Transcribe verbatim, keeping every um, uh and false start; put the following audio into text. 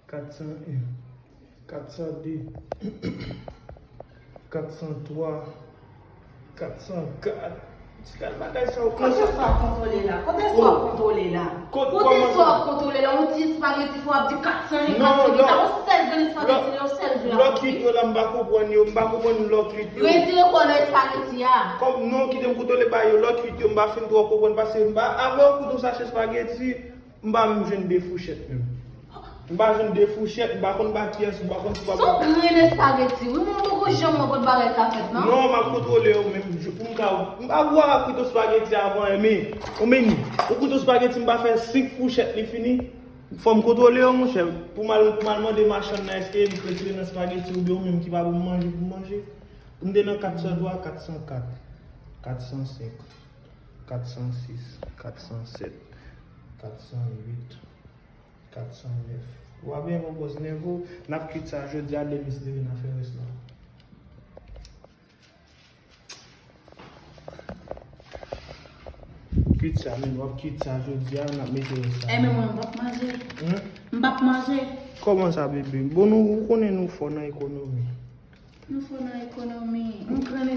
Kat san en, kat san de, kat san twa, kat san kat. Ti kal bagay sa yo. Kote w swa kontwole la? Kote w swa kontwole la? Kote w swa kontwole la? Yon ti espageti fò ap di kat san en, kat san en. Sa yon sèl grenn espageti, yon sèl jou la. Lòt uit yo la, m pa konprann yo, m pa konprann lòt uit yo. Retire kò nan espageti a. Kòm non, kite m kontwole ba yo, lòt uit yo, m pa fin twò konprann, paske m pa, avè yon kouto sachè espageti, m pa menm jwenn de fouchèt menm. M pa jwenn de fouchèt, m pa konn ba kiyès, m pa konn si w ap. Se yon grenn espageti, wi, mwen poko janm wè kote bagay sa fèt, non? Non, m ap kontwole yo menm, pou m ka, m pa bwè kouto espageti avan, men, ou menm, yon kouto espageti m pa fè senk fouchèt, li fini. Fò m kontwole yo, monchè, pou m al, pou m al mande machann nan, èske li retire nan espageti oubyen ou menm ki pa ban m manje pou m manje. M te nan kat san twa, kat san kat, kat san senk, kat san sis, kat san sèt, kat san uit, kat san nèf. Wa byen bon bòs, nèvo, n ap kwit sa jodi a, demen si Dye vle n a fè rès la. Kwit sa, men w ap kwit sa jodi a, n ap mete rès la. E men mwen, m p ap manje. Hmm? M p ap manje. Kòman sa, bebe? Bon, nou, ou konnen nou fò nan ekonomi. Nou fò nan ekonomi. M grenn